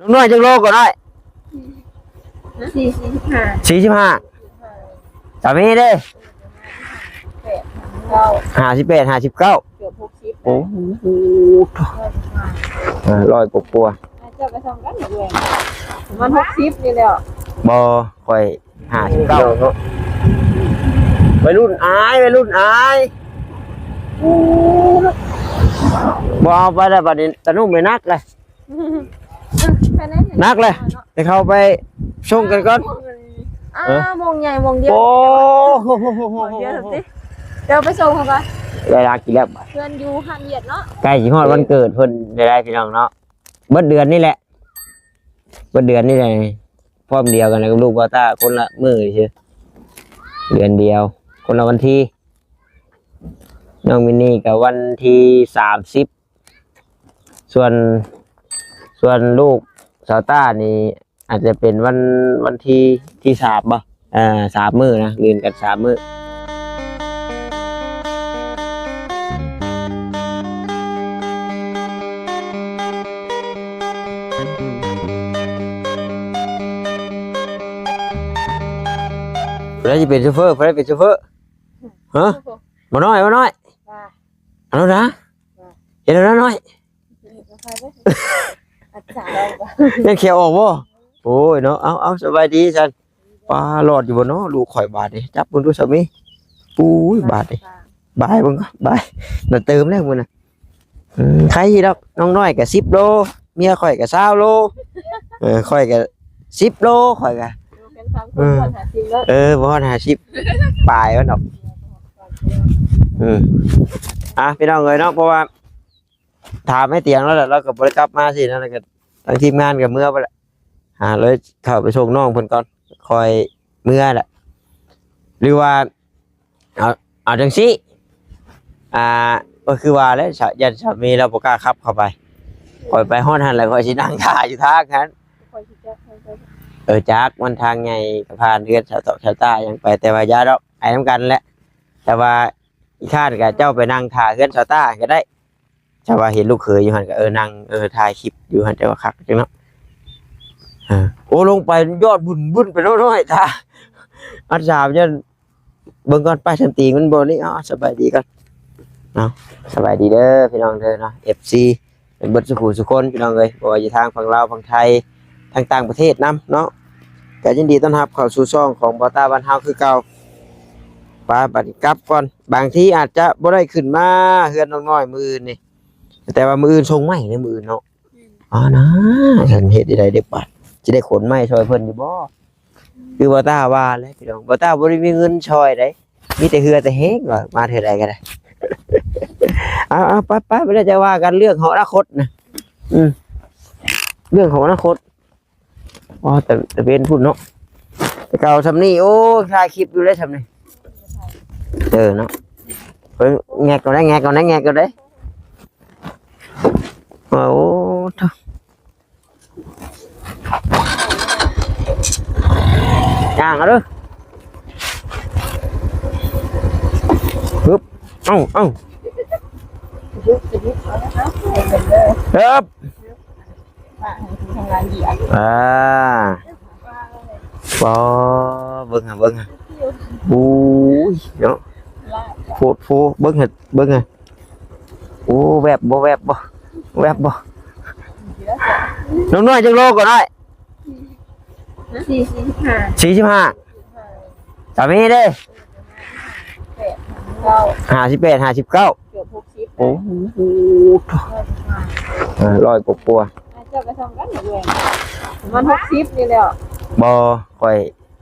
ນ້ອງນ້ອຍຈັກໂລກໍໄດ້? ສີ່ສິບຫ້າ ສີ່ສິບຫ້າ. ສາມີເດ້? ແປດ ເກົ້າ ຫ້າສິບແປດ ຫ້າສິບເກົ້າ ເກືອບຫົກສິບ. ໂອ້ໂຫ ຮ້ອຍກວ່າ ເອີ ຮ້ອຍກວ່າ ເຈົ້າກໍສ່ຳກັນເດ້ ປະມານຫົກສິບນີ້ແຫຼະ. ບໍ່ ຂ້ອຍຫ້າສິບເກົ້າເນາະ. ໄວລຸ້ນອາຍ ໄວລຸ້ນອາຍ. ບໍ່ເອົາໄປແລ້ວ ບັດນີ້ຕາໜຸ່ມໄປໜັກເລີຍ. ໜັກເລີຍ ໃຫ້ເຂົາໄປສົ່ງກັນກ່ອນ. ອ້າ ໂມງໃຫຍ່ໂມງດຽວ. ໂອ້ໂຫ ໂມງດຽວຕິ ດຽວໄປສົ່ງເຂົາກ່ອນ. ໄດ້ລາກິນແລ້ວ ເພື່ອນຢູ່ຫ້າມຫຽດເນາະ. ໃກ້ຊິຮອດວັນເກີດເພິ່ນໄດ້ໆ ພີ່ນ້ອງເນາະ. ເບິດເດືອນນີ້ແຫຼະ ເບິດເດືອນນີ້ແຫຼະ ພ້ອມດຽວກັນກັບລູກບ່າວຕ້າ ຄົນລະມື້ຊື່ ເດືອນດຽວ ຄົນລະວັນທີ. ນ້ອງມິນນີ້ກໍວັນທີສາມສິບ ສ່ວນ ສ່ວນລູກສາວຕ້ານີ້ ອາດຈະເປັນວັນ ວັນທີ ທີສາມບໍ່? ເອີ ສາມມື້ນະ ລື່ນກັນສາມມື້. ຜູ້ໃດຊິເປັນໂຊເຟີ? ຜູ້ໃດເປັນໂຊເຟີ? ຮະ? ບໍ່ນ້ອຍ ບໍ່ນ້ອຍ ວ່າ ເອົາແລ້ວນະ ວ່າ ເຮັດແລ້ວນະນ້ອຍ. ອາຈານ ຍັງແຂວອອກບໍ່? ໂອ້ຍເນາະ. ເອົາ ເອົາ ສະບາຍດີຊັ້ນ. ປາ ລອດຢູ່ບໍ່ເນາະລູກຂ້ອຍບາດນີ້? ຈັບເບິ່ງດູສາມີ. ປຸ້ຍ ບາດນີ້ ບາຍເບິ່ງກ່ອນ ບາຍ. ນະ ເຕີມແລ້ວມື້ນະ. ອືມ ໄຄຢູ່ດອກ ນ້ອງນ້ອຍກໍສິບໂລ ເມຍຂ້ອຍກໍຊາວໂລ. ເອີ ຂ້ອຍກໍສິບໂລ ຂ້ອຍກໍ ເອີ ບໍ່ຮອດຫ້າສິບເດີ. ເອີ ບໍ່ຮອດຫ້າສິບ ປາຍມັນດອກ. ອືມ ອ່ະ ພີ່ນ້ອງເອີຍເນາະ ເພາະວ່າ ຖາມໃຫ້ຕຽງແລ້ວແຫຼະ ລາວກໍບໍ່ໄດ້ກັບມາຊີ້ນະ ແລ້ວກໍທາງທີມງານກໍເມືອໄປແລ້ວ. ອ່າ ເລີຍເຂົ້າໄປສົ່ງນ້ອງເພິ່ນກ່ອນ ຄ່ອຍເມືອແຫຼະ. ຫຼືວ່າ ເອົາ ເອົາຈັ່ງຊີ້ ອ່າ ກໍຄືວ່າແຫຼະ ສະ ຢ້ານສາມີລາວບໍ່ກ້າຂັບເຂົ້າໄປ. ຂ້ອຍໄປຮອດຫັ້ນແລ້ວ ຂ້ອຍຊິນັ່ງຖ້າຢູ່ທາງຫັ້ນ. ຂ້ອຍຊິຈັກ ເອີ ຈັກ ມັນທາງໃຫຍ່ ກໍຜ່ານເຮືອນຊາວຕອກຊາວຕ້າຫຍັງໄປ ແຕ່ວ່າຢ່າດອກ ໄປນຳກັນແຫຼະ. ແຕ່ວ່າ ອີກຂ້ານກໍເຈົ້າໄປນັ່ງຖ້າເຮືອນຊາວຕ້າກໍໄດ້. ຖ້າວ່າເຫັນລູກເຂີຍຢູ່ຫັ້ນກໍ ເອີ ນັ່ງ ເອີ ຖ່າຍຄລິບຢູ່ຫັ້ນ ແຕ່ວ່າຄັກຈັງເນາະ. ເອີ ໂອ້ ລົງໄປຍອດບຸນໆ ໄປນ້ອຍໆ ຖ້າອັດສາມ ຢ້ານ ເບິ່ງກ່ອນ ປ້າຍສັນຕິມັນບໍ່ນີ້. ເອົາ ສະບາຍດີກ່ອນເນາະ ສະບາຍດີເດີພີ່ນ້ອງເດີເນາະ ເອັຟຊີ ເປັນເບິດສູ່ຜູ້ສູ່ຄົນ ພີ່ນ້ອງເອີຍ ບໍ່ວ່າຢູ່ທາງຝັ່ງລາວ ຝັ່ງໄທ ທາງຕ່າງປະເທດນຳເນາະ. ກໍຍິນດີຕ້ອນຮັບເຂົ້າສູ່ຊ່ອງຂອງບ່າວຕ້າບ້ານເຮົາຄືເກົ່າ. ໄປ ບັດນີ້ກັບກ່ອນ ບາງທີອາດຈະບໍ່ໄດ້ຂຶ້ນມາເຮືອນນ້ອງນ້ອຍມື້ອື່ນນີ້ ແຕ່ວ່າມື້ອື່ນສົ່ງໃໝ່ເດ້ ມື້ອື່ນເນາະ. ອືມ ອໍນະ ຊັ້ນເຮັດຈັ່ງໃດເດບາດ ຊິໄດ້ຂົນໃໝ່ຊ່ອຍເພິ່ນຢູ່ບໍ່? ຄືບ່າວຕ້າວ່າແຫຼະພີ່ນ້ອງ ບ່າວຕ້າບໍ່ໄດ້ມີເງິນຊ່ອຍໃດ ມີແຕ່ເຫື່ອແຕ່ແຮງວ່າ ມາເທື່ອໃດກໍໄດ້. ເອົາໆ ໄປໆ ໄປແລ້ວຈະວ່າກັນເລື່ອງຂອງອະນາຄົດນະ. ອືມ ເລື່ອງຂອງອະນາຄົດ. ອໍ ແຕ່ ແຕ່ເປັນພຸ້ນເນາະ ແຕ່ເກົ່າຊ່ຳນີ້ ໂອ້ ຖ່າຍຄລິບຢູ່ໄດ້ຊ່ຳນີ້. ເອີເນາະ ເບິ່ງ ແງກກ່ອນໄດ໋ ແງກກ່ອນໄດ໋ ແງກກ່ອນໄດ໋. ໂອ້ ໂອ້ ໂທ້ ຍ່າງເອົາເດີ ຮຶບ ເອົາ ເອົາ ຮຶບ ອາ ປາ ເບິ່ງຫາ ເບິ່ງຫາ ໂອ້ຍເນາະ ໂພດໂພ ເບິ່ງຫາ ເບິ່ງຫາ. ໂອ້ ແວບບໍ່ ແວບບໍ່ ແວບບໍ່? ນ້ອງນ້ອຍຈັກໂລກໍໄດ້? ສີ່ສິບຫ້າ ສີ່ສິບຫ້າ. ສາມີເດ້? ແປດ ເກົ້າ ຫ້າສິບແປດ ຫ້າສິບເກົ້າ ເກືອບຫົກສິບ. ໂອ້ໂຫ ເອີ ຮ້ອຍກວ່າ ເຈົ້າກໍສ່ຳກັນເດ້ ປະມານຫົກສິບນີ້ແຫຼະ. ບໍ່ ຂ້ອຍ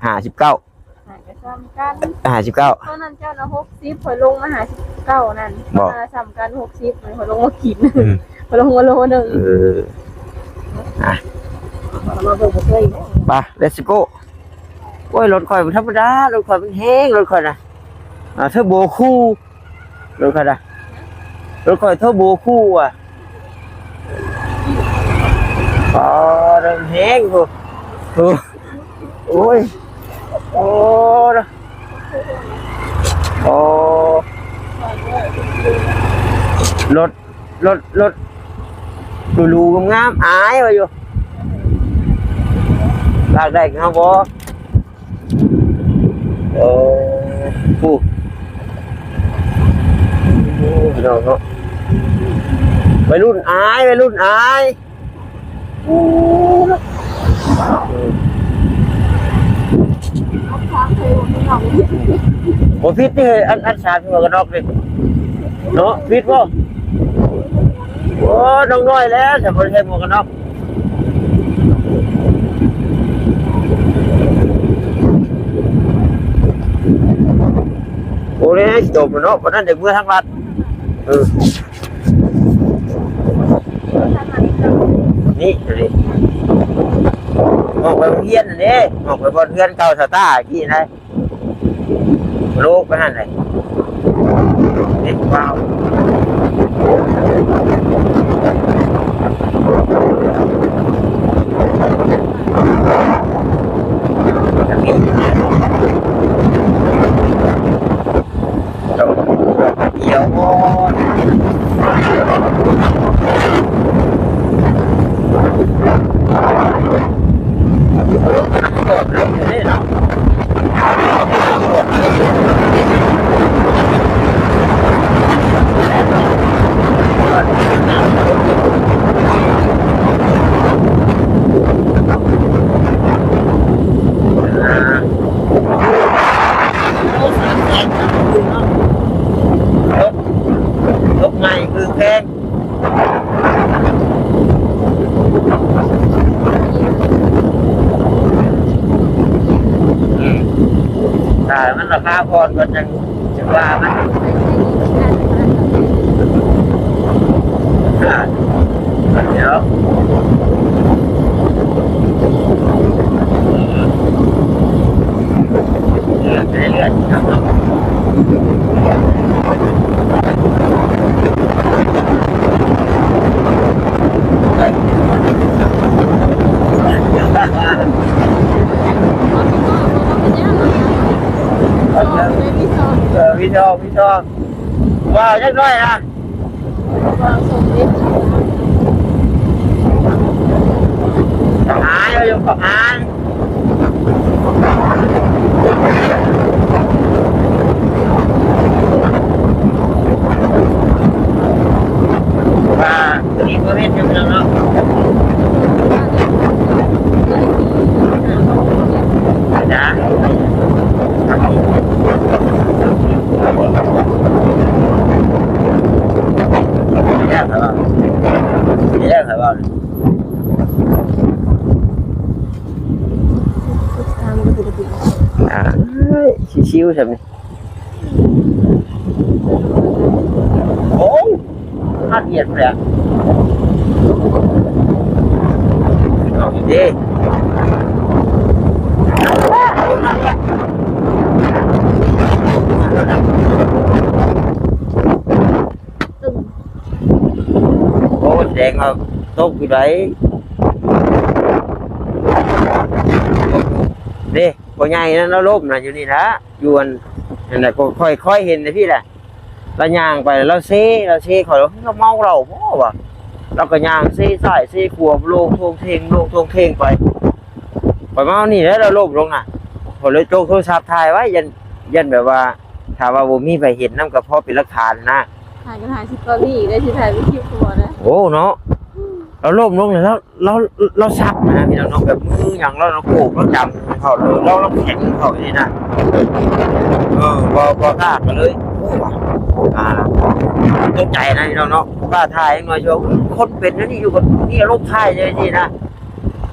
ຫ້າສິບເກົ້າ ກໍສ່ຳກັນ ຫ້າສິບເກົ້າ. ຕອນນັ້ນເຈົ້ານະຫົກສິບ ຂ້ອຍລົງມາຫ້າສິບເກົ້ານັ້ນ ບໍ່ ສ່ຳກັນຫົກສິບ ຂ້ອຍລົງມາກິນ ອືມ ຂ້ອຍລົງມາໂລໜຶ່ງ. ເອີ ອ່ະ ມາເບິ່ງບໍ່ເຄີຍ ໄປ let's go. ໂອ້ຍ ລົດຂ້ອຍບໍ່ທຳມະດາ ລົດຂ້ອຍມັນແຮງ ລົດຂ້ອຍນະ ອ່າ ເທີໂບຄູ່ ລົດຂ້ອຍນະ ລົດຂ້ອຍເທີໂບຄູ່ ອ່ະ ອໍ ແຮງພຸ້ນ ໂອ້ ໂອ້ຍ ໂອ້ ໂອ້ ລົດ ລົດ ລົດ ຫຼູໆ ງາມໆ ອາຍວ່າຢູ່ ຕາກແດດເຮົາບໍ່? ໂອ້ ຜູ້ ໂອ້ ພີ່ນ້ອງເນາະ ໄວລຸ້ນອາຍ ໄວລຸ້ນອາຍ. ບໍ່ຜິດເດ້ ອັນ ອັນສາດໝວກກັນນັອກນີ້ເນາະ ຜິດບໍ່? ໂອ້ ນ້ອງນ້ອຍແລ້ວ ສາດບໍ່ໄດ້ໃສ່ໝວກກັນນັອກ. ໂອ້ ນີ້ຊິຕົບເນາະ ປານນັ້ນຈະເມືອທາງລັດ ເອີ. ນີ້ ນີ້ ອອກໄປໂຮງຮຽນຫັ້ນເດ້ ອອກໄປບ່ອນເຮືອນເກົ່າສາວຕ້າກີ້ນະ ໂລກໄປຫັ້ນແຫຼະ ເຮັດວາວ. ດອກດຽວ ລົດ ລົດໃໝ່ຄືແພງ ອືມ ຖ້າມັນລາຄາຜ່ອນກໍຈັ່ງ ຈະວ່າມັນ ອ່າ ດຽວ ເລື່ອນໄປເລື້ອຍໆ ເອີ ພີ່ນ້ອງ ພີ່ນ້ອງ ວ່າຈັກໜ້ອຍນະ ອາຍ ເອົາຢູ່ກັບອາຍ ວ່າ ຕົວນີ້ບໍ່ເຮັດຫຍັງເນາະ ນະ ແລ້ວ ແລ້ວ ອ່າ ຊິຊິວຊັ້ນນີ້ ໂອ້ຍ ຮາດຫຽດແລ້ວ ເອົາເດ້. ໂອ້ ແສງເອົາຕົກຢູ່ໃດ ເດ້ ພໍ່ໃຫຍ່ນັ້ນລາວລົ້ມນະ ຢູ່ນີ້ລະ ຢູ່ອັນ ອັນນັ້ນ ຂ້ອຍ ຂ້ອຍເຫັນແຕ່ພີ້ແຫຼະ ລາວຍ່າງໄປ ລາວເຊ ລາວເຊ ຂ້ອຍວ່າລາວເມົາເຫຼົ້າບໍ່ວະ ລາວກໍຍ່າງເຊຊ້າຍເຊຂວາ ໂລງໂທງເທັງ ໂລງໂທງເທັງໄປ ຂ້ອຍມາຮອດນີ້ແຫຼະ ລາວລົ້ມລົງນະ ຂ້ອຍເລີຍໂຈກໂທລະສັບຖ່າຍໄວ້ ຢ້ານ ຢ້ານແບບວ່າ ຖ້າວ່າບໍ່ມີໃຜເຫັນນຳກໍພໍເປັນຫຼັກຖານນະ ຖ່າຍກໍຖ່າຍຊິຕອນນີ້ອີກໄດ້ ຊິຖ່າຍເປັນຄລິບກໍບໍ່ໄດ້ ໂອ້ ເນາະ ລາວລົ້ມລົງແລ້ວ ລາວ ລາວ ລາວສັບນະພີ່ນ້ອງເນາະ ແບບມືຫຍັງລາວ ລາວໂກກ ລາວຈຳເຂົ້າ ລາວ ລາວແຂງເຂົ້ານີ້ນະ ເອີ ບໍ່ ບໍ່ກ້າກໍເລີຍ ໂອ້ ອ່າ ຕົກໃຈນະພີ່ນ້ອງເນາະ ບໍ່ກ້າຖ່າຍຫຍັງໜ້ອຍ ຊ່ວງຄົນເປັນແນວນີ້ຢູ່ ກໍມີອາລົມຖ່າຍຈັ່ງຊີ້ນະ.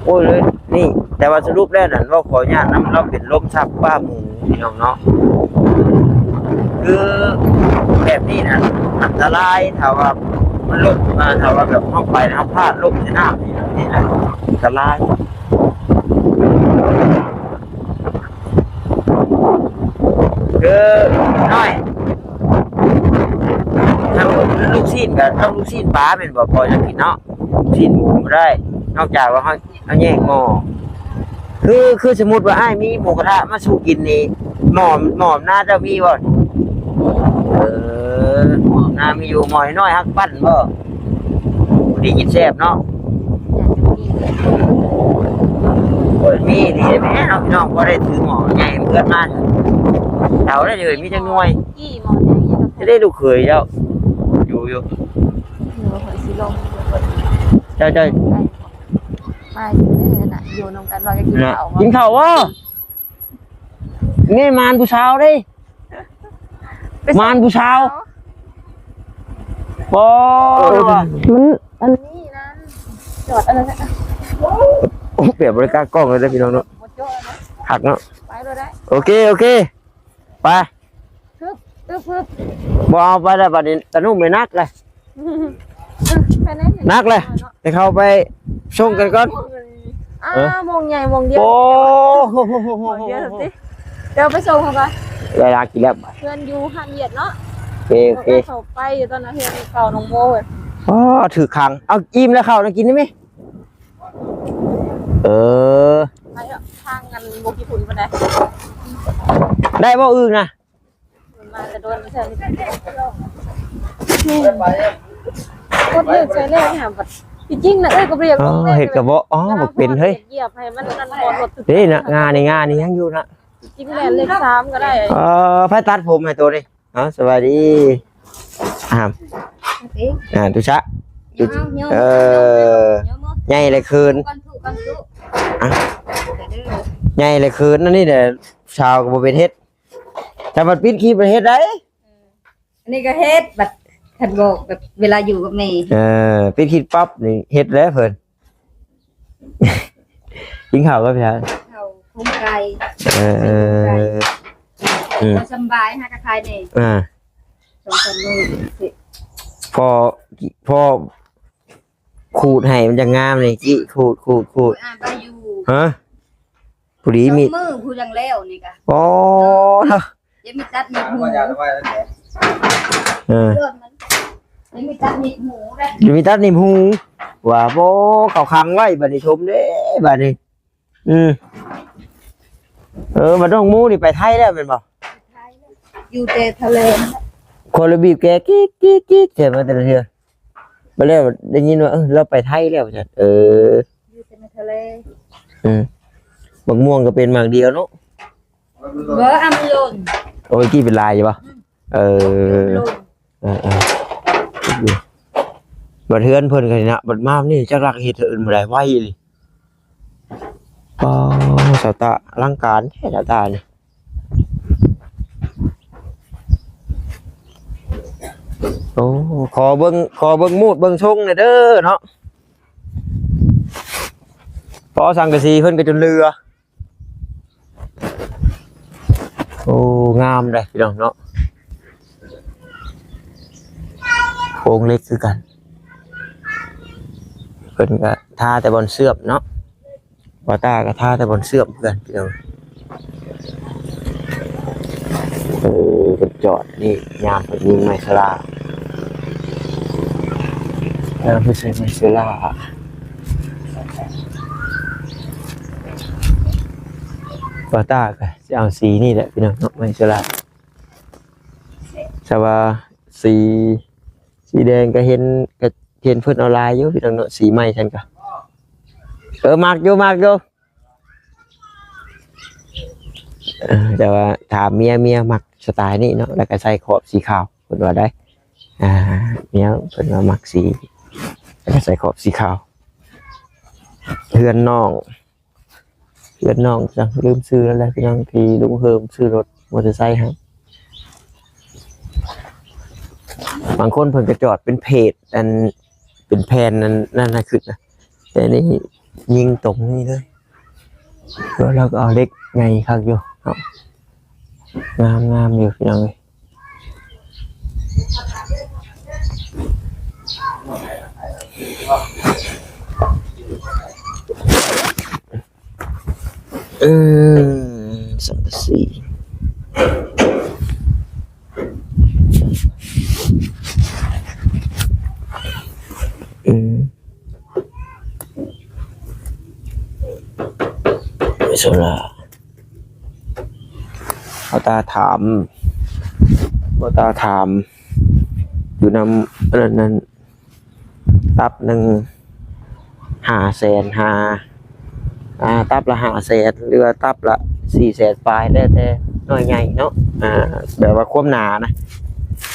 ໂອ້ຍ ເລີຍນີ້ ແຕ່ວ່າສະຫຼຸບແລ້ວນັ້ນ ເວົ້າຂໍອະນຸຍາດນຳ ລາວເປັນລົມຊັບປ້າໝູພີ່ນ້ອງເນາະ ຄືແບບນີ້ນະ ອັນຕະລາຍ ຖ້າວ່າມັນລົງ ອ່າ ຖ້າວ່າແບບເຮົາໄປແລ້ວເຮົາພາດລົງໃສ່ນ້ຳນີ້ນະ ອັນຕະລາຍ ຄືນ້ອຍ ທັງລູກຊີ້ນກໍ ທັງລູກຊີ້ນປາແມ່ນບໍ່ ພໍຈະກິນເນາະ ຊີ້ນໝູບໍ່ໄດ້ ນອກຈາກວ່າເຮົາ ເອົາແຍກໝໍ້ ຄື ຄືສົມມຸດວ່າອ້າຍມີໝູກະທະມາສູ່ກິນນີ້ ໝໍ້ ໝໍ້ນາເຈົ້າມີບໍ່? ເອີ ໝໍ້ນາມີຢູ່ ໝໍ້ນ້ອຍຮັກປັ້ນບໍ່? ພໍດີກິນແຊບເນາະ ໂອ້ຍ ມີ ແມ່ນເນາະພີ່ນ້ອງ ບໍ່ໄດ້ຖືໝໍ້ໃຫຍ່ເພື່ອນມາ ເຕົາໄດ້ເລີຍ ມີຈັກໜ່ວຍ ກີ່ໝໍ້ໃຫຍ່ ຈະໄດ້ລູກເຂີຍເຈົ້າ ຢູ່ຢູ່ ເດີ ຂ້ອຍຊິລອງ ເຈົ້າ ເຈົ້າ ໄປ ໄປ ຢູ່ນຳກັນ ວ່າຈະກິນເຂົ້າ ກິນເຂົ້າບໍ່? ນີ້ມານຜູ້ສາວເດ້ ມານຜູ້ສາວ ບໍ່ ເອີ ວ່າ ມັນອັນນີ້ນັ້ນ ຈອດອັນນັ້ນ ໂອ້ ແບບບໍ່ໄດ້ການກ້ອງເລີຍເດີພີ່ນ້ອງເນາະ ບໍ່ເຈາະນະ ຄັກເນາະ ໄປໂລດໄດ້ ໂອເຄ ໂອເຄ ໄປ ຮຶບ ອຶບ ຮຶບ ບໍ່ເອົາໄປແລ້ວ ບາດນີ້ຕາໜຸ່ມໄປໜັກເລີຍ ໜັກເລີຍ ໃຫ້ເຂົາໄປສົ່ງກັນກ່ອນ ອ້າ ເອີ ໂມງໃຫຍ່ໂມງດຽວ ໂອ້ ໂມງດຽວຕິ ດຽວໄປສົ່ງເຂົາກ່ອນ ໄດ້ລາກິນແລ້ວ ເພື່ອນຢູ່ຫ້າມຫຽດເນາະ ໂອເຄ ໂອເຄ ເຂົ້າໄປຢູ່ຕອນນັ້ນ ເຮືອນເກົ່ານ້ອງໂມ ອໍ ຖືກຂັງ ເອົາ ອີ່ມແລ້ວ ເຂົ້ານະກິນໄດ້ໄໝ? ເອີ ໄປເຖາະ ທາງນັ້ນບໍ່ຂີ້ຝຸ່ນປານໃດ ໄດ້ບໍ່ອຶ່ງນະ? ມັນມາແຕ່ດົນແທ້ ກົດເລີກໃສ່ແລ້ວຫາ ທີ່ຈິງນະ ເອີຍ ກໍບໍ່ຢາກ ອໍ ເຮັດກະບໍ່ ອໍ ບໍ່ເປັນເຮີ້ຍ ຢຽບໃຫ້ມັນ ອັນ ບໍ່ລົດ ເດ້ນະ ງານີ້ ງານີ້ຍັງຢູ່ນະ ຈິງແມ່ນເລກສາມກໍໄດ້ ເອີ ໃຜຕັດຜົມໃຫ້ໂຕນີ້? ເອົາ ສະບາຍດີ ອ້າວ ອ່າ ຕຸຊະ ເອີ ໃຫຍ່ແລ້ວເຂີນ ໃຫຍ່ແລ້ວເຂີນ ອັນນີ້ແຫຼະ ສາວກໍບໍ່ເປັນເຮັດ ຖ້າບັດປິດຄລິບເຮັດໄດ້ ອັນນີ້ກໍເຮັດ ບັດຄັນບອກແບບເວລາຢູ່ກັບແມ່ ເອີ ປິດຄລິບປັບນີ້ເຮັດແລ້ວເພິ່ນ ກິນເຂົ້າກັບຫຍັງ? ເຂົ້າໂຄງໄກ່ ເອີ ເອີ ອືມ ສຳບາຍຫາກະຂາຍແດ່ ອ່າ ສອງສາມມື້ ພໍ ພໍຂູດໃຫ້ມັນຈະງາມນີ້ ກີ້ຂູດ ຂູດ ຂູດ ອ່າ ໄປຢູ່ ຮະ ພໍດີມີດ ມື້ຜູ້ຍັງແລ້ວນີ້ກະ ອໍ ເນາະ ຍັງມີຕັດໜີບຫູ ເອີ ຍັງມີຕັດໜີບຫູເດ້ ຍັງມີຕັດໜີບຫູ ວ່າບໍ່ ເຂົາຂັງໄວ້ ບາດນີ້ຊົມເດ້ ບາດນີ້ ອືມ ເອີ ບັດນ້ອງໝູນີ້ໄປໄທແລ້ວແມ່ນບໍ່? ໄປໄທແລ້ວ ຢູ່ແຕ່ທະເລ ຄົນລະບີບແກກິກໆໆ ແທ້ມາແຕ່ລະເທື່ອ ບາດແລ້ວໄດ້ຍິນວ່າ ເອີ ລາວໄປໄທແລ້ວ ວ່າຊັ້ນ ເອີ ຢູ່ແຕ່ໃນທະເລ ອືມ ບັກມ່ວງກໍເປັນໝາກດຽວເນາະ ບໍ່ ອາ ມັນຫຼົ່ນ ໂອ້ຍ ກີ້ເປັນລາຍຢູ່ບໍ່? ອືມ ເອີ ເອີ ເອີ ບັດເຮືອນເພິ່ນກໍນີ້ນະ ບັດມານີ້ຈັກລັກເຮັດເຮືອນບໍ່ໄດ້ ໄວອີ່ຫຼີ ອໍ ສາວຕາ ອະລັງການແທ້ສາວຕານີ້ ໂອ້ ຂໍເບິ່ງ ຂໍເບິ່ງມູດເບິ່ງຊົງແດ່ເດີເນາະ ພໍສັງກະສີເພິ່ນກໍຈົນເຫຼືອ ໂອ້ ງາມເດ້ພີ່ນ້ອງເນາະ ໂຄງເຫຼັກຄືກັນ ເພິ່ນກະທາແຕ່ບ່ອນເຊື່ອມເນາະ ບ່າວຕາກະທາແຕ່ບ່ອນເຊື່ອມຄືກັນພີ່ນ້ອງ ເອີ ເພິ່ນຈອດນີ້ ຍາມເພິ່ນຍິງໄມ້ສະລາ ຍາມເພິ່ນໃສ່ໄມ້ສະລາ ບ່າວຕາກະ ຊິເອົາສີນີ້ແຫຼະພີ່ນ້ອງເນາະ ໄມ້ສະລາ ແຕ່ວ່າສີ ສີແດງກໍເຫັນ ກໍເຫັນເພິ່ນເອົາຫຼາຍຢູ່ພີ່ນ້ອງເນາະ ສີໃໝ່ຊັ້ນກໍ ເອີ ມັກຢູ່ ມັກຢູ່ ເອີ ແຕ່ວ່າຖາມເມຍ ເມຍມັກສະໄຕນີ້ເນາະ ແລ້ວກໍໃສ່ຂອບສີຂາວ ເພິ່ນວ່າໄດ໋ ອ່າ ເມຍເພິ່ນວ່າມັກສີ ແລ້ວກໍໃສ່ຂອບສີຂາວ ເຮືອນນ້ອງ ເຮືອນນ້ອງ ລືມຊື່ແລ້ວແຫຼະພີ່ນ້ອງ ທີ່ລຸງເຮີມຊື້ລົດມໍເຕີໄຊໃຫ້ ບາງຄົນເພິ່ນກໍຈອດເປັນເພດ ອັນ ເປັນແຜ່ນ ອັນນັ້ນນະ ຂຶ້ນນະ ແຕ່ນີ້ຍິງຕົງນີ້ເລີຍ ແລ້ວລາວກໍເອົາເຫຼັກໃຫຍ່ຄັກຢູ່ເນາະ ງາມ ງາມຢູ່ພີ່ນ້ອງເອີຍ. ເອີ ສັງກະສີ ເອີ ໂຊລາ ບ່າວຕາຖາມ ບ່າວຕາຖາມ ຢູ່ນຳ ອັນນັ້ນ ຕັບໜຶ່ງ ຫ້າແສນຫ້າ ອ່າ ຕ ຕັບລະຫ້າແສນ ຫຼືວ່າຕັບລະສີ່ແສນປາຍ ແລ້ວແຕ່ນ້ອຍໃຫຍ່ເນາະ. ອ່າ ແບບວ່າຄວາມໜານະ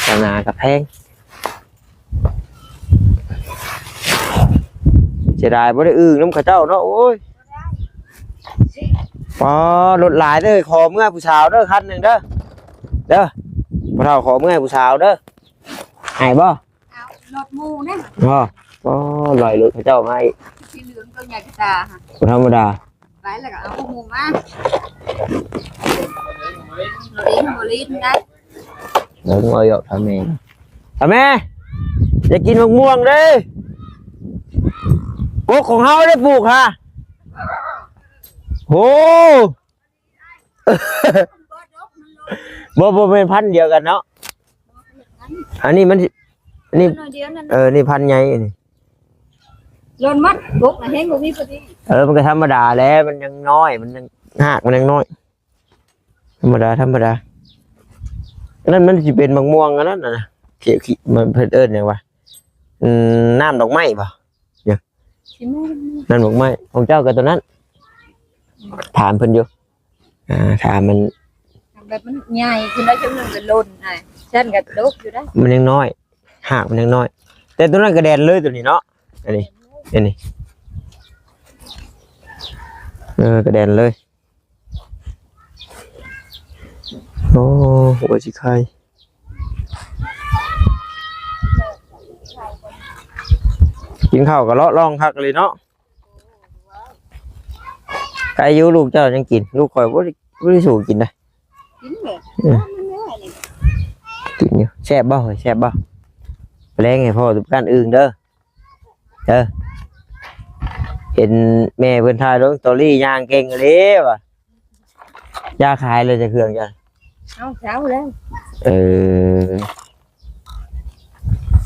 ຄວາມໜາກໍແພງ. ເສຍດາຍບໍ່ໄດ້ອຶ່ງນຳເຂົາເຈົ້າເນາະ. ໂອ້ຍ ປໍ ລົດຫຼາຍເດີ. ຂໍເມືອຜູ້ສາວເດີ ຄັນໜຶ່ງເດີ ເດີ. ພໍ່ເຖົ້າຂໍເມືອໃຫ້ຜູ້ສາວເດີ. ໃຫ້ບໍ່? ເອົາລົດໝູ່ນະ. ບໍ່ ອໍ ລອຍລົດເຂົາເຈົ້າມາອີກ. ສີເຫຼືອງຕົວໃຫຍ່ກະຕາຫະ ບໍ່ທຳມະດາ. ໄປແລ້ວກໍເອົາໝູ່ມາ. ບໍ່ຫຼິ້ນ ບໍ່ຫຼິ້ນໄດ້. ເອົາຢອກທຳແມ່ ທຳແມ່ ຢາກກິນໝາກມ່ວງເດ້. ກົກຂອງເຮົາໄດ້ປູກຫະ. ໂຫ ບໍ່ ບໍ່ແມ່ນພັນດຽວກັນເນາະ. ອັນນີ້ມັນ ນີ້ ໜ້ອຍດຽວນັ້ນ. ເອີ ນີ້ພັນໃຫຍ່ນີ້. ຫຼົ່ນມັດ ບົກນະແຮງບໍ່ມີພໍດີ. ເອີ ມັນກໍທຳມະດາແຫຼະ ມັນຍັງນ້ອຍ ມັນຍັງ ຮາກມັນຍັງນ້ອຍ ທຳມະດາ ທຳມະດາ. ອັນນັ້ນມັນຊິເປັນໝາກມ່ວງອັນນັ້ນນະ ເຂ- ເຂ- ມັນເພິ່ນເອີ້ນຫຍັງວະ? ອືມ ນ້ຳດອກໄມ້ບໍ່? ຫຍັງ? ຊິແມ່ນ ນ້ຳດອກໄມ້. ຂອງເຈົ້າກໍຕົວນັ້ນ ຖາມເພິ່ນຢູ່. ອ່າ ຖ້າມັນ ແບບມັນໃຫຍ່ຂຶ້ນໄດ້ ຈັ່ງໜຶ່ງກໍຫຼົ່ນ ອ່າ ຊັ້ນກໍຕົກຢູ່ໄດ໋. ມັນຍັງນ້ອຍ ຮາກມັນຍັງນ້ອຍ. ແຕ່ຕົວນັ້ນກໍແດນເລີຍ ຕົວນີ້ເນາະ. ອັນນີ້ ອັນນີ້ ເອີ ກໍແດນເລີຍ. ໂອ້ ຫົວຊິໄຄ ກິນເຂົ້າກໍເລາະລ່ອງຄັກອີ່ຫຼີເນາະ. ໄກຢູ່ ລູກເຈົ້າຍັງກິນ ລູກຂ້ອຍບໍ່ໄດ້ ບໍ່ໄດ້ສູ້ກິນນະ. ກິນແຫຼະ ເອີ ກິນຢູ່. ແຊບບໍ່ເຮີ້ຍ ແຊບບໍ່? ແປງໃຫ້ພໍ່ທຸກການອຶ່ງເດີ ເດີ. ເຫັນແມ່ເພິ່ນຖ່າຍລົງສະຕໍຣີຍ່າງເກັ່ງອີ່ຫຼີວ່າ. ຢ່າຂາຍເລີຍ ຈະເຄື່ອງຈ້ະ. ເອົາ ເຊົາແລ້ວ. ເອີ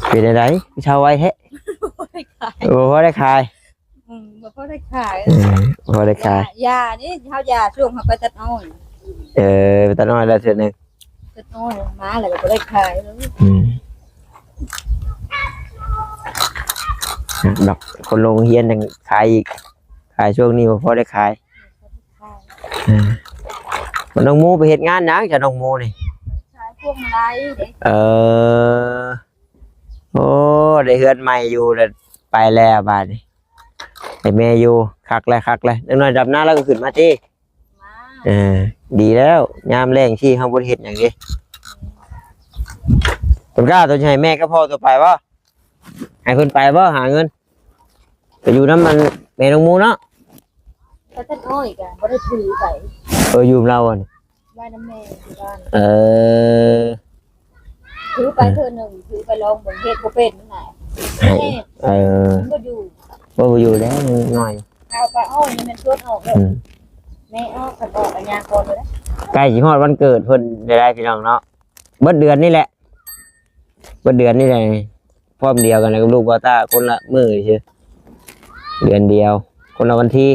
ເປັນຈັ່ງໃດ ເຊົາໄວແທ້? ບໍ່ໄດ້ຂາຍ ບໍ່ພໍໄດ້ຂາຍ. ອືມ ບໍ່ພໍໄດ້ຂາຍ ເອີ ບໍ່ພໍໄດ້ຂາຍ. ຢາ ຢານີ້ ເຮົາຢາຊ່ວງເຮົາໄປຕັດອ້ອຍ. ເອີ ໄປຕັດອ້ອຍແລ້ວເທື່ອໜຶ່ງ ຕັດອ້ອຍມາແລ້ວກໍບໍ່ໄດ້ຂາຍເລີຍ. ອືມ ດອກ ຄົນລົງໂຮງຮຽນຍັງຂາຍອີກ ຂາຍຊ່ວງນີ້ບໍ່ພໍໄດ້ຂາຍ. ເອີ ນ້ອງໂມໄປເຮັດງານຫຍັງຈ້ະ ນ້ອງໂມນີ້? ຂາຍພວງມາໄລເດ້. ເອີ ໂອ້ ໄດ້ເຮືອນໃໝ່ຢູ່ແລ້ວ ໄປແລ້ວບາດນີ້ ໃຫ້ແມ່ຢູ່. ຄັກແລ້ວ ຄັກແລ້ວ ຈັກໜ້ອຍດຳນາແລ້ວກໍຂຶ້ນມາຕິ. ມາ ເອີ ດີແລ້ວ ຍາມແລ້ງທີ່ເຮົາບໍ່ໄດ້ເຮັດຫຍັງເດ້. ຕົ້ນກ້າ ໂຕຊິໃຫ້ແມ່ກັບພໍ່ໂຕໄປບໍ່? ໃຫ້ເພິ່ນໄປບໍ່ ຫາເງິນ ໄປຢູ່ນຳອັນແມ່ນ້ອງໂມເນາະ. ແຕ່ຕັດອ້ອຍກໍບໍ່ໄດ້ຖືໄປ. ເອີ ຢູ່ນຳລາວຫັ້ນ ໄວ້ນຳແມ່ຢູ່ບ້ານ. ເອີ ຖືໄປເທື່ອໜຶ່ງ ຖືໄປລອງເບິ່ງ ເຮັດບໍ່ເປັນນະ. ໃຫ້ ເອີ ມັນບໍ່ຢູ່ ບໍ່ ບໍ່ຢູ່ແລ້ວ ນ້ອຍ ເອົາໄປອ້ອຍນີ້ແມ່ນຊວນອອກເດີ. ອືມ ແມ່ອອກ ຄັນອອກກໍຍ່າງກ່ອນເລີຍ. ໃກ້ຊິຮອດວັນເກີດເພິ່ນໄດ້ໆ ພີ່ນ້ອງເນາະ. ເບິດເດືອນນີ້ແຫຼະ ເບິດເດືອນນີ້ແຫຼະ ພ້ອມດຽວກັນກັບລູກບ່າວຕ້າ ຄົນລະມື້ຊື່ ເດືອນດຽວ ຄົນລະວັນທີ.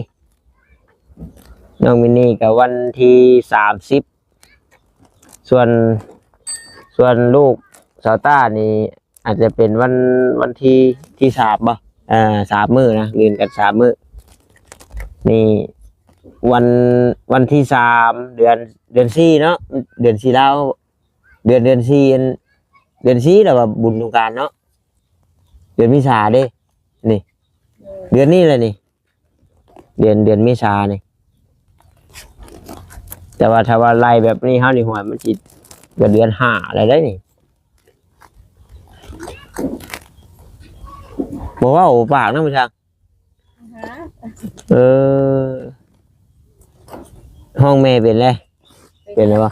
ນ້ອງມິນນີ້ກໍວັນທີສາມສິບ ສ່ວນ ສ່ວນລູກສາວຕ້ານີ້ ອາດຈະເປັນວັນ ວັນທີ ທີສາມບໍ່? ເອີ ສາມມື້ນະ ລື່ນກັນສາມມື້. ນີ້ວັນ ວັນທີສາມ ເດືອນ ເດືອນສີ່ເນາະ ເດືອນສີ່ລາວ. ເດືອນ ເດືອນສີ່ ອັນ ເດືອນສີ່ແລ້ວວ່າບຸນສົງການເນາະ ເດືອນເມສາເດ້. ນີ້ ເດືອນນີ້ແຫຼະນີ້ ເດືອນ ເດືອນເມສານີ້. ແຕ່ວ່າຖ້າວ່າໄລ່ແບບນີ້ ເຮົານີ້ ຫ້ວຍ ມັນຊິ ກໍເດືອນຫ້າແລ້ວໄດ໋ນີ້. ບໍ່ເວົ້າປາກນຳ ເອີ ຮ້ອງແມ່ເປັນແລ້ວ ເປັນແລ້ວບໍ່?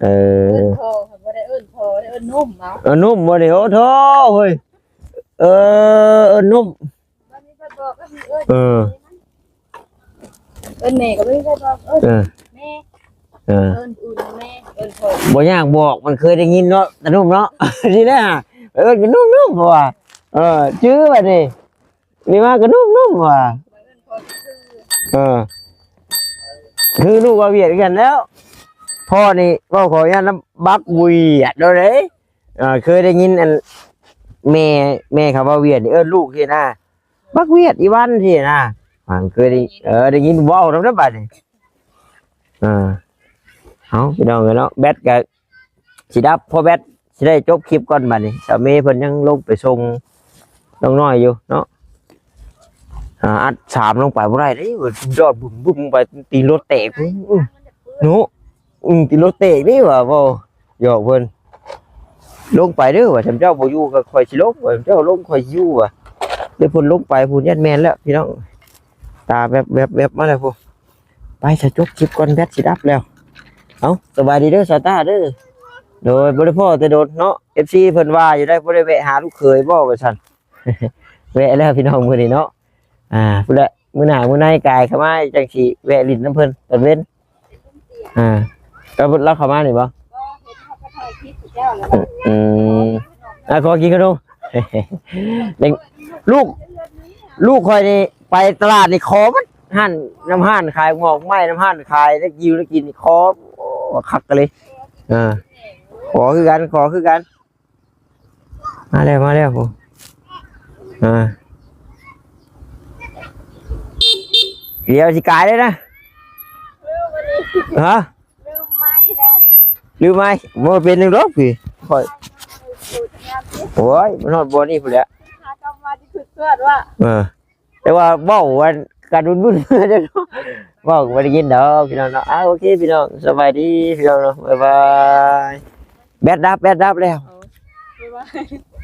ເອີ ເອີ້ນພໍ່ ບໍ່ໄດ້ເອີ້ນພໍ່ ໄດ້ເອີ້ນໜຸ່ມເອົາ. ເອີ້ນໜຸ່ມບໍ່ນີ້? ໂອ້ໂທ້ ເຮີ້ຍ ເອີ ເອີ້ນໜຸ່ມ. ເອີ ເອີ້ນແມ່ກໍບໍ່ໄດ້ບອກ ເອີ້ນ ເອີ ແມ່ ເອີ ເອີ້ນອື່ນແມ່ ເອີ້ນພໍ່ ບໍ່ຍາກບອກ ມັນເຄີຍໄດ້ຍິນເນາະ ຕາໜຸ່ມເນາະ. ນີ້ແຫຼະ ເອີ້ນກໍໜຸ່ມໆ ເພາະວ່າ ເອີ ຈື່ບັດນີ້ ນີ້ມາກໍໜຸ່ມໆ ວ່າ ເອີ ຄືລູກວ່າວຽດຄືກັນແລ້ວ. ພໍ່ນີ້ເວົ້າຂໍອະນຸຍາດນຳ ບັກວຽດໂດເດ້. ເອີ ເຄີຍໄດ້ຍິນອັນ ແມ່ ແມ່ເຂົາເວົ້າວຽດນີ້ ເອີ້ນລູກຊີ້ນະ ບັກວຽດ ອີວັນ ຊີ້ນະ. ຫາງເຄີຍໄດ້ ເອີ ໄດ້ຍິນເວົ້ານຳເດີບາດນີ້. ເອີ ເອົາ ພີ່ນ້ອງເອີຍເນາະ ແບັດກໍຊິດັບ ພໍແບັດຊິໄດ້ຈົບຄລິບກ່ອນບາດນີ້. ສາວເມເພິ່ນຍັງລົງໄປສົ່ງນ້ອງນ້ອຍຢູ່ເນາະ. ອ່າ ອັດສາມລົງໄປບໍ່ໄດ້ເດ້ ຍອດບຶ້ມໆ ໄປຕີນລົດແຕກພຸ້ນ ເນາະ. ອືມ ຕິດລົດເຕະນີ້ວ່າ ເວົ້າຫຍອກເພິ່ນ ລົງໄປເດີວ່າ ທ່ານເຈົ້າບໍ່ຢູ່ກໍຂ້ອຍຊິລົງ ວ່າທ່ານເຈົ້າລົງຂ້ອຍຊິຢູ່ວ່າ. ແຕ່ເພິ່ນລົງໄປພຸ້ນ ຢ້ານແມ່ນແລ້ວພີ່ນ້ອງ ຕາແວບໆໆ ມາແລ້ວພຸ້ນ. ໄປ ສະ ຈົບຄລິບກ່ອນ ແບັດຊິດັບແລ້ວ. ເອົ້າ ສະບາຍດີເດີສາວຕາເດີ. ໂດຍ ບໍ່ໄດ້ພໍ້ແຕ່ດົນເນາະ ເອັຟຊີ ເພິ່ນວ່າຢູ່ໄດ໋ ບໍ່ໄດ້ແວະຫາລູກເຂີຍບໍ່ ວ່າຊັ້ນ. ແວະແລ້ວພີ່ນ້ອງມື້ນີ້ເນາະ. ອ່າ ພຸ້ນແຫຼະ ມື້ໜ້າມື້ໃນກາຍເຂົ້າມາ ຈັ່ງຊິແວະຫຼິ້ນນຳເພິ່ນຕອນເວັນ. ອ່າ ແລ້ວລາວເຂົ້າມານີ້ບໍ່? ບໍ່ ເຫັນເຂົາໄປຖ່າຍຄລິບເຈົ້າແລ້ວ ອືມ ອ່າ ຂໍກິນຂະໜົມ. ເດັກ ລູກ ລູກຂ້ອຍນີ້ໄປຕະຫຼາດນີ້ຂໍໝົດ ຮ້ານ ນຳຮ້ານຂາຍໝອກໄມ້ ນຳຮ້ານຂາຍແນວຢູ່ແນວກິນນີ້ຂໍ ໂອ້ ຄັກກະເລີຍ. ອ່າ ຂໍຄືກັນ ຂໍຄືກັນ. ມາແລ້ວ ມາແລ້ວ ໂອ້ ອ່າ ດຽວຊິກາຍເລີຍນະ. ຮະ? ລືມໄມ້ແລ້ວ ລືມໄມ້ ບໍ່ເປັນຫຍັງດອກພີ່ ຂ້ອຍ ໂອ້ຍ ມັນຮອດບ່ອນນີ້ພຸ້ນແຫຼະ ຫາກັບມາທີ່ເພິ່ນເກີດວ່າ ເອີ ແຕ່ວ່າເວົ້າອັນກັນວຸ້ນໆ ເວົ້າກໍບໍ່ໄດ້ຍິນດອກພີ່ນ້ອງເນາະ. ອ່າ ໂອເຄພີ່ນ້ອງ ສະບາຍດີພີ່ນ້ອງເນາະ ບາຍບາຍ. ແບັດດັບ ແບັດດັບແລ້ວ ໂອ້ ບາຍບາຍ.